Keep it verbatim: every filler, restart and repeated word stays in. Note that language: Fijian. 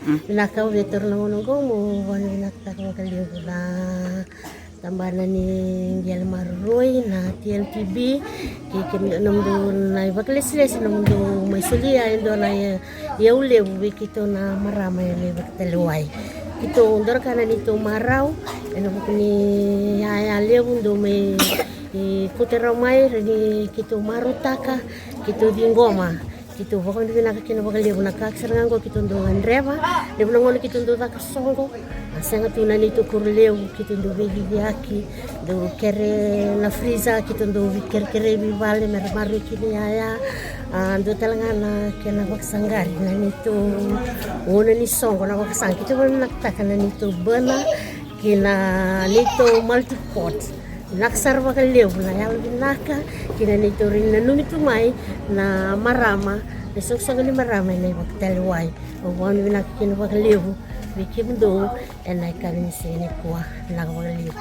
Vinaka, au via taura na gauna oqo meu vakavinavinakataka vakalevu na tabana ni qele maroroi na T L T B kei kemudou, nomudou na ivakalesilesi, nomudou mai solia e dua na iyau levu vei keitou na marama ena iVakatalewai. Keitou dua na ka na neitou marau ena vuku ni yaya levu dou mai kauta rawa mai, rawa ni keitou marautaka, keitou ciqoma. Keitou vakavinavinaka kina vakalevu. Na ka sara ga oqo keitou dau gadreva, levu na gauna keitou dau caka soqo, a sega tu na neitou koro levu, keitou dau veiciciyaki, dau kere na freezer, keitou dau kerekere i vale me ra maroroi kina yaya. A dua tale ga na kena vakasaqari na neitou gauna ni soqo, na vakasaqa. Keitou vakavinavinakataka na neitou burner kei na neitou multipot. Vinaka sara vakalevu na yalovinaka kei na neitou rawa ni nanumi tu mai na marama, na isoqosoqo ni marama ena iVakatalewai. Au vakavinavinaka kina vakalevu vei kemudou ena yakavi ni siga nikua. Vinaka vakalevu.